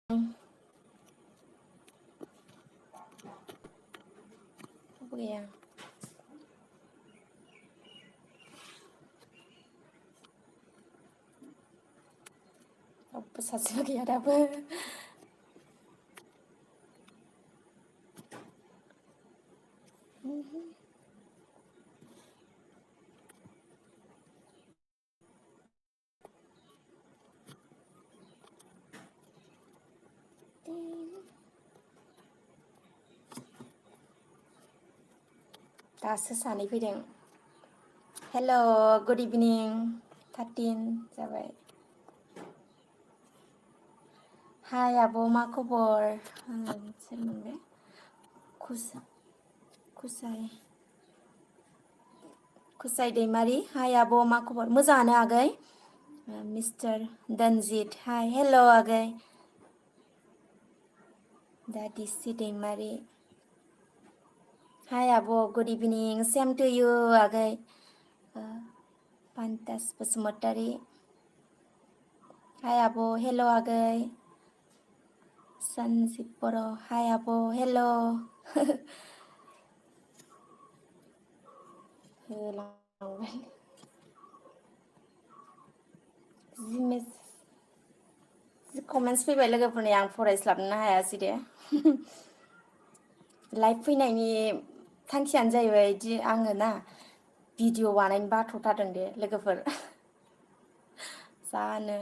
गैया सासेबो गैया दाबो दासो सानै फैदों हेल' गुड इभिनिं 13 जाबाय हाय आब' मा खबर सोरमोन बे खुसाय दैमारि हाय आब' मा खबर मोजाङानो आगै मिस्टार दनजित हाय हेल' आगै दादिसि दैमारि हाय आब' good evening same to U आगै पान्टास बसुमतारी हाय आब' हेल' आगै सनजिब बर' हाय आब' हेल' होलांबाय जि कमेन्टस फैबाय लोगोफोरनि आं फरायस्लाबनो हायासै दे लाइभ फैनायनि थांखियानो जाहैबाय बिदि आङो ना भिडिअ बानायनो बाथ'थारदों दे लोगोफोर जानो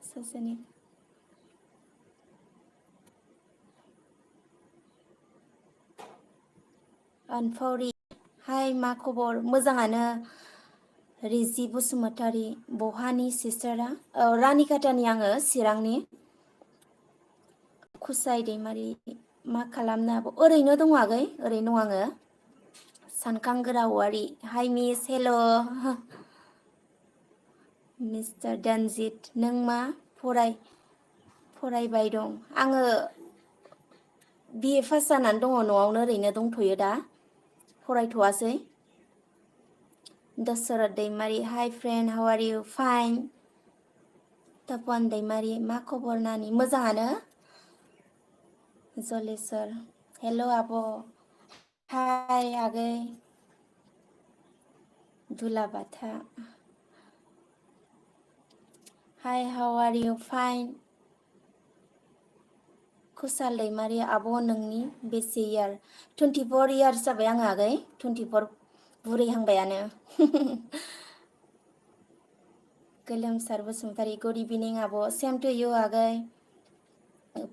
ससेनि अनफावरि हाय मा खबर मोजाङानो रिजि बसुमतारी बहानि सिस्टारा रानिखाटानि आङो चिरांनि खुसाय दैमारि मा खालामनो आब' ओरैनो दङ आगै ओरैनो दं आङो सानखांगोरा औवारि हाय मिस हेल' मिस्टार दानजित नों मा फरायबाय दं आङो बिए पास जानानै दङ न'आवनो ओरैनो दंथ'यो दा फरायथ'वासै Dashrath Daimary hi friend how are you fine Tapan Daimary मा खबर नानि मोजाङानो जलेस्वर हेल' आब' हाय आगै दुलाबाथा hi how are you fine Kushal Daimary आब' नोंनि बेसे इयार 24 इयार्स जाबाय आङो आगै 24 बुरैहांबायानो गोलोमसार बसुमतारी गुड इभिनिं आब' सेम टु इउ आगै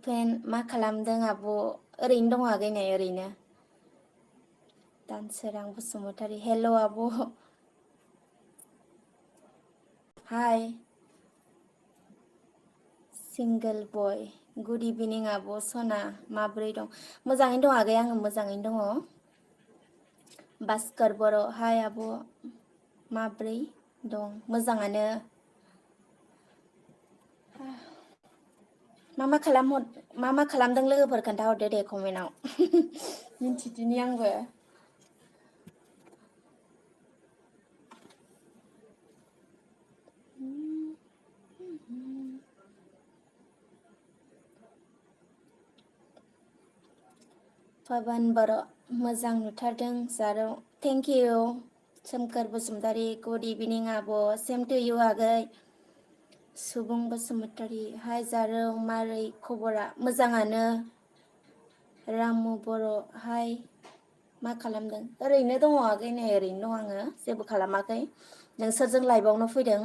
पेन मा खालामदों आब' ओरैनो दङ आगै नै ओरैनो दानसोरां बसुमतारी हेल' आब' हाय सिंगोल बय गुड इभिनिं आब' सना माब्रै दं मोजाङैनो दं आगै आङो मोजाङैनो दङ भास्कर बर' हाय आब' माब्रै दं मोजाङानो मा मा खालामदों लोगोफोर खोन्थाहरदो दे कमेन्टआव मिन्थिदिनि आंबो पबन बर' मोजां नुथारदों जारौ thank you Somkhor Basumatary good evening आब' सेम टु इउ आगै सुबुं बसुमतारी हाय जारौ मारै खबरा मोजाङानो रामु बर' हाय मा खालामदों ओरैनो दङ आगै नै ओरैनो दं आङो जेबो खालामाखै नोंसोरजों लाइभआवनो फैदों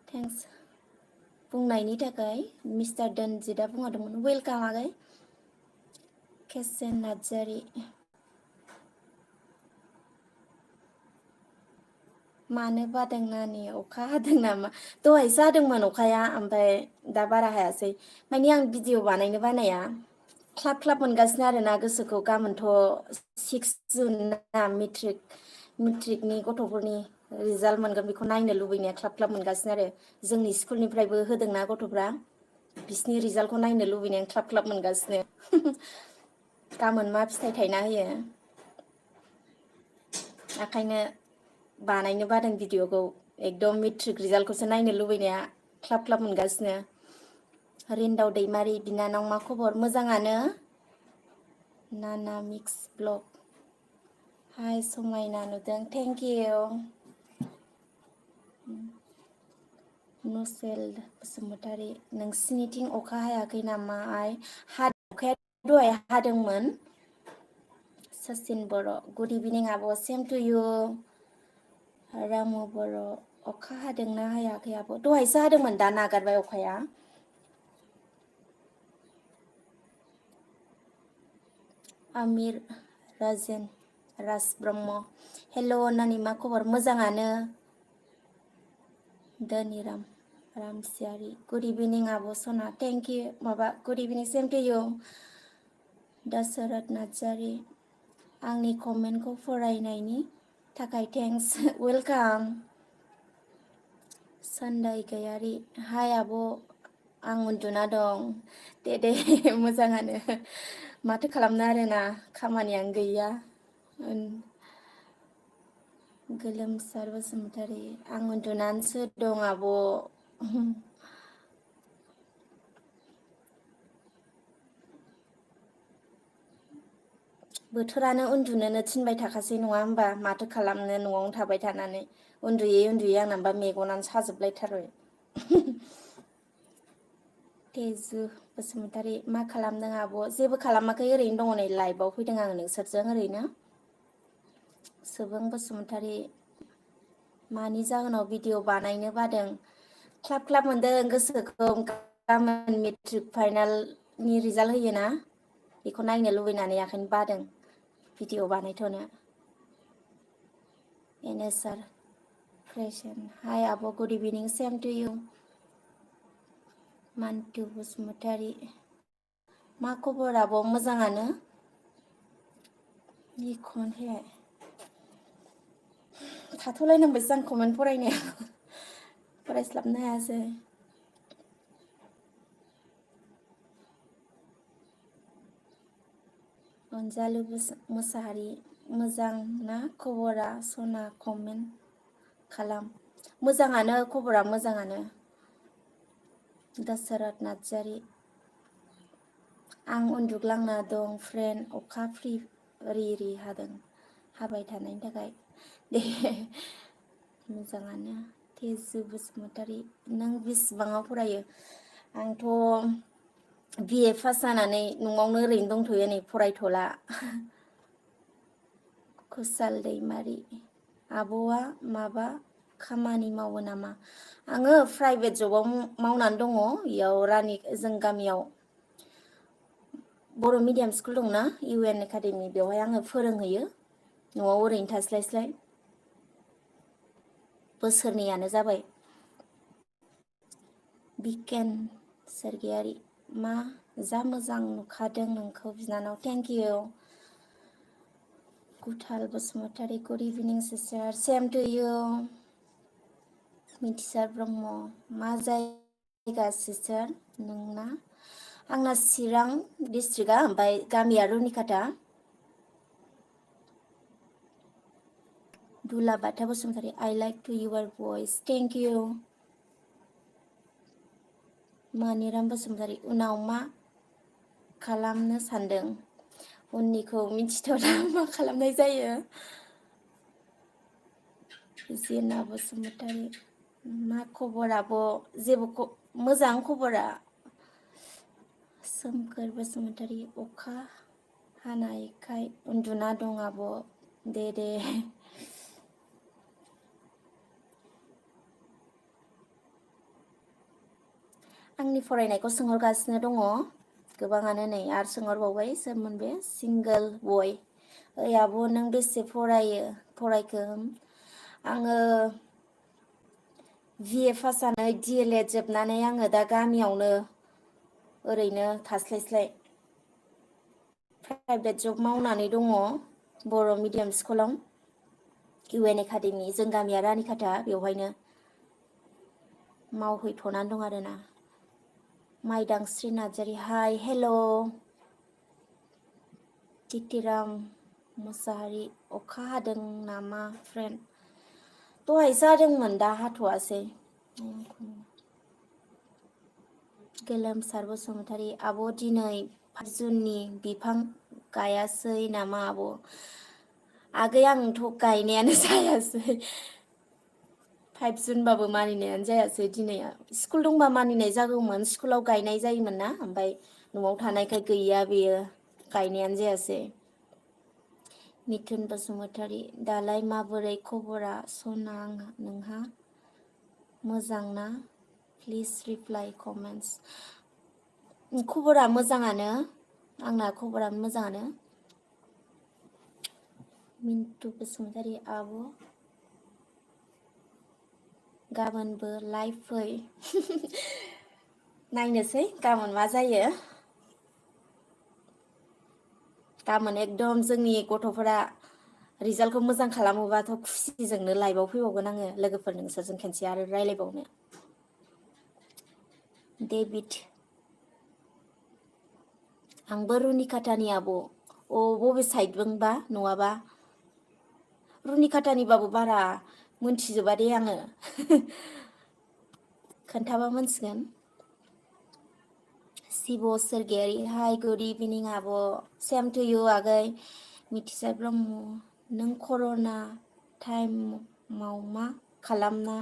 थेंक्स बुंनायनि थाखाय मिस्टार दनजितआ बुंहरदोंमोन वेलकाम आगै केसेन नार्जारि मानो बादों नानि अखा हादों नामा दहायसो हादोंमोन अखाया ओमफ्राय दा बारा हायासै माने आं भिडिअ बानायनो बानाया ख्लाब ख्लाब मोनगासिनो आरोना गोसोखौ गाबोनथ' 6 जुन ना मेट्रिकनि गथ'फोरनि रिजाल्ट मोनगोन बेखौ नायनो लुबैनाया ख्लाब ख्लाब मोनगासिनो आरो जोंनि स्कुलनिफ्रायबो होदोंना गथ'फ्रा बिसिनि रिजाल्टखौ नायनो लुबैनाया ख्लाब ख्लाब मोनगासिनो गाबोन मा फिथाइ थायना होयो ओंखायनो बानायनो बादों भिडिअखौ एकदम मेट्रिक रिजाल्टखौसो नायनो लुबैनाया क्लाब क्लाब मोनगासिनो। रिन्दाव दैमारि बिनानाव मा खबर? मोजाङानो। नाना मिक्स ब्लग हाय समायना नुदों थेंक इउ। नुसेल बसुमतारी नोंसिनिथिं अखा हायाखै नामा आइ? अखाया दहाय हादोंमोन। सचिन बर' गुड इभिनिं आब' सेम टु इउ। रामु बर' अखा हादोंना हायाखै आब'? दहायसो हादोंमोन दा नागारबाय अखाया। आमिर राजेन राज ब्रह्म हेल' नानि मा खबर? मोजाङानो। धनिराम रामसियारि गुड इभिनिं आब' सना थेंक इउ माबा good evening same to you. Dasharath Narzary आंनि कमेन्टखौ फरायनायनि थाखाय थेंक्स वेलकाम। सान्दाय गयारि हाय आब' आं उन्दुना दं। दे मोजाङानो माथो खालामनो आरोना खामानियानो गैया। गोलोमसार बसुमतारी आं उन्दुनानैसो दं आब'। बोथोरानो उन्दुनोनो थिनबाय थाखासै नङा होमबा? माथो खालामनो न'आवनो थाबाय थानानै उन्दुयै उन्दुयै आंनाबा मेगनानो साजोबलायथारबाय। तेजु बसुमतारी मा खालामदों आब'? जेबो खालामाखै ओरैनो दङ नै लाइभआव फैदों आङो नोंसोरजों ओरैनो। सुबुं बसुमतारी मानि जाहोनाव भिडिअ बानायनो बादों? क्लाब क्लाब मोनदों गोसोखौ गाबोन मेट्रिक फाइनालनि रिजाल्ट होयोना बेखौ नायनो लुबैनानै ओंखायनो बादों भिडिअ बानायथ'नो। एनएसआर क्रिएशन हाय आब' good evening same to you. Manthu Basumatary मा खबर आब'? मोजाङानो। इखौनो फैबाय थाथ'लायनांबायसो आं कमेन्ट फरायनाया फरायस्लाबनो हायासै। अनजालु मोसाहारि मोजां ना खबरा सना कमेन्ट खालाम। मोजाङानो खबरा मोजाङानो। दासरत नार्जारि आं उन्दुग्लांना दं फ्रेन्ड अखा फ्रि रि हादों हाबाय थानायनि थाखाय दे मोजाङानो। तेजु बसुमतारी नों बेसेबाङाव फरायो? आंथ' बिए पास जानानै न'आवनो ओरैनो दंथ'यो नै फरायथ'ला। कुसाल दैमारि आब'आ माबा खामानि मावो नामा? आङो प्राइभेट जबाव मावनानै दङ। इयाव रानि जों गामियाव बर' मिडियाम स्कुल दंना इउ एन एकाडेमि बेवहाय आङो फोरोंहैयो न'आव ओरैनो थास्लायस्लाय। बोसोरनैयानो जाबाय। बिकेन सोरगियारि मा जा मोजां नुखादों नोंखौ बिनानाव thank you. Guthal Basumatary good evening sister same to you. Mithisar Brahma मा जायगा सिस्टार नोंना? आंना चिरां डिस्ट्रिक्टआ ओमफ्राय गामिया रुनिकाटा। दुला बाथा बसुमतारी आइ लाइक टु इउर भइस थेंक इउ। मानिराम बसुमतारी उनाव मा खालामनो सानदों? उननिखौ मिथिथ'ला मा खालामनाय जायो। जेना बसुमतारी मा खबर आब'? जेबो मोजां खबरा। सोमखोर बसुमतारी अखा हानायखाय उन्दुना दं आब'। दे आंनि फरायनायखौ सोंहरगासिनो दङ गोबाङानो नै आरो सोंहरबावबाय सोरमोन बे सिंगोल बय ओइ आब' नों बेसे फरायखो? आङो बिए पास जानानै डि एल एड जोबनानै आङो दा गामियावनो ओरैनो थास्लायस्लाय प्राइभेट जब मावनानै दङ बर' मिडियाम स्कुलाव इउ एन एकाडेमि जों गामिया रानिखाथा बेवहायनो मावहैथ'नानै दं आरोना। माइदांस्रि नार्जारि हाय हेल'। तितिराम मुसाहारि अखा हादों नामा फ्रेन्ड? दहाय जादोंमोन दा हाथ'वासै। गोलोमसार बसुमतारी आब' दिनै 5 जुननि बिफां गायासै नामा आब'? आगै आंथ' गायनायानो जायासै। 5 जुनबाबो मानिनायानो जायासै दिनै। स्कुल दंबा मानिनाय जागौमोन, स्कुलाव गायनाय जायोमोन ना, ओमफ्राय न'आव थानायखाय गैया बेयो गायनायानो जायासै। मिथुन बसुमतारी दालाय माबोरै खबरा सना नोंहा? मोजां ना? Please reply comments. खबरा मोजाङानो, आंना खबरा मोजाङानो। मिन्टु बसुमतारी आब' गाबोनबो लाइभ फै। नायनोसै गाबोन मा जायो। गाबोन एकदम जोंनि गथ'फोरा रिजाल्टखौ मोजां खालामोबाथ' खुसिजोंनो लाइभआव फैबावगोन आङो लोगोफोर नोंसोरजों खनसे आरो रायलायबावनो। डेभिड आंबो रुनिकाटानि आब'। अ बबे साइडजोंबा नङाबा? रुनिकाटानिबाबो बारा मोनथिजोबा दे आङो। खोन्थाबा मोनसिगोन। शिब सोरगियारि हाय गुड इभिनिं आब'। सेम टु इउ आगै। मिथिसार ब्रह्म नों कर'ना टाइमाव मा खालामना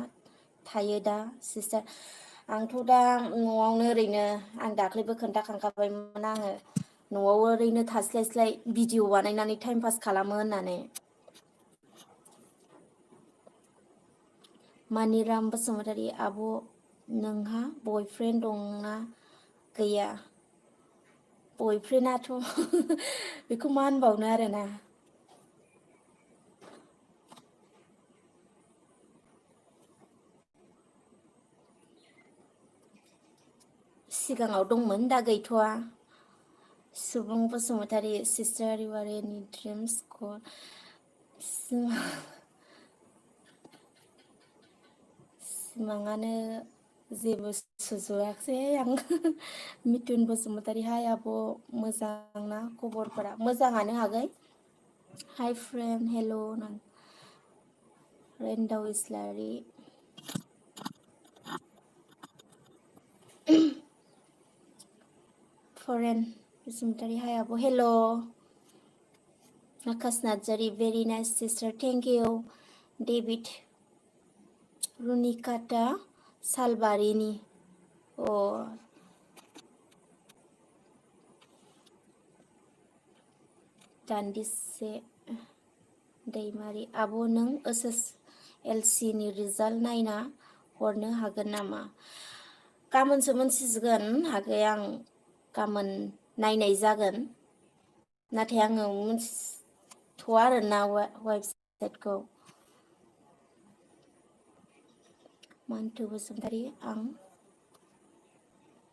थायो दा सिस्टार? आंथ' दा न'आवनो ओरैनो, आं दाख्लैबो खोन्थाखांखाबायमोन आङो न'आव ओरैनो थास्लायस्लाय भिडिअ बानायनानै टाइम पास खालामो होननानै। मानिराम बसुमतारी आब' नोंहा बयफ्रेन्ड दंना गैया? बयफ्रेन्डआथ' बेखौ मा होनबावनो आरोना। सिगाङाव दंमोन दा गैथ'वा। सुबुं बसुमतारी सिस्टार इउ आर एनि ड्रिम्स सिमाङानो जेबो सुजुआखसै आं। मिथुन बसुमतारी हाय आब' मोजां ना खबरफोरा? मोजाङानो आगै। हाय फ्रेन्ड हेल' रेन्दाव इस्लारि फरेन बसुमतारी हाय आब' hello'. Akash Narzary very nice sister thank you. David रुनिकाटा सालबारिनि अ दान्दिसे दैमारि आब' नों ओस एस एल सि नि रिजाल्ट नायना हरनो हागोन नामा? गाबोनसो मोनथिसिगोन आगै, आं गाबोन नायनाय जागोन। नाथाय आङो मिन्थिथ'आ आरोना वेबसाइटखौ। मान्थु बसुमतारी आं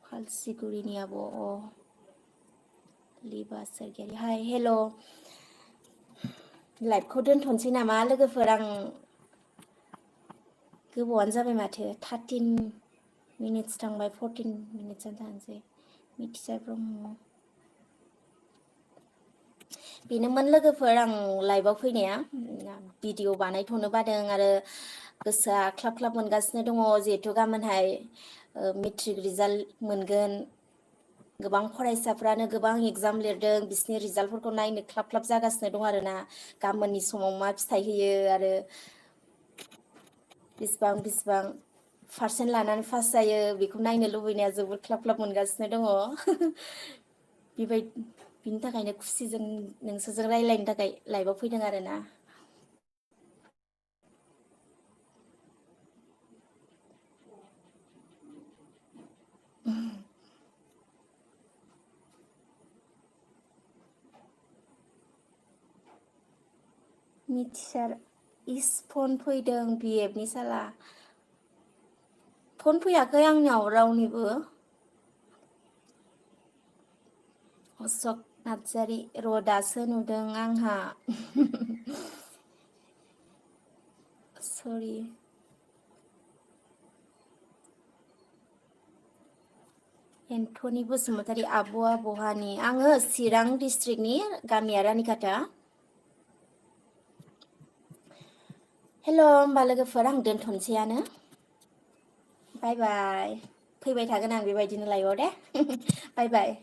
खालसिगुरिनि आब'। अ लिबा सोरगियारि हाय हेल'। लाइभखौ दोनथ'नोसै नामा लोगोफोर? आं गोबावानो जाबाय माथो, 13 मिनिट्स थांबाय, 14 मिनिट्सआनो थांसै। मिथिसार ब्रह्म बेनोमोन लोगोफोर आं लाइभआव फैनाया। भिडिअ बानायथ'नो बादों आरो गोसोआ ख्लाब ख्लाब मोनगासिनो दङ, जिहेथु गाबोनहाय मेट्रिक रिजाल्ट मोनगोन। गोबां फरायसाफ्रानो गोबां एगजाम लिरदों, बिसोरनि रिजाल्टफोरखौ नायनो ख्लाब ख्लाब जागासिनो दं आरोना। गाबोननि समाव मा फिथाइ होयो आरो बिसिबां पारसेन्ट लानानै पास जायो बेखौ नायनो लुबैनाया जोबोद ख्लाब ख्लाब मोनगासिनो दङ। बिनि थाखायनो खुसिजों नोंसोरजों रायज्लायनो थाखाय लाइभआव फैदों आरोना। मिथिसार इस फन फैदों बिएफनि साला। फन फैयाखै आंनियाव रावनिबो। अशक नार्जारि र' दासो नुदों आंहा। सरि। एन्थनि बसुमतारी आब'आ बहानि? आङो चिरां डिस्ट्रिक्टनि, गामिया रानिखाथा। हेल' होमबा लोगोफोर आं दोनथ'नोसैयानो बाय बाय फैबाय थागोन आं बेबायदिनो लाइभआव दे बाय बाय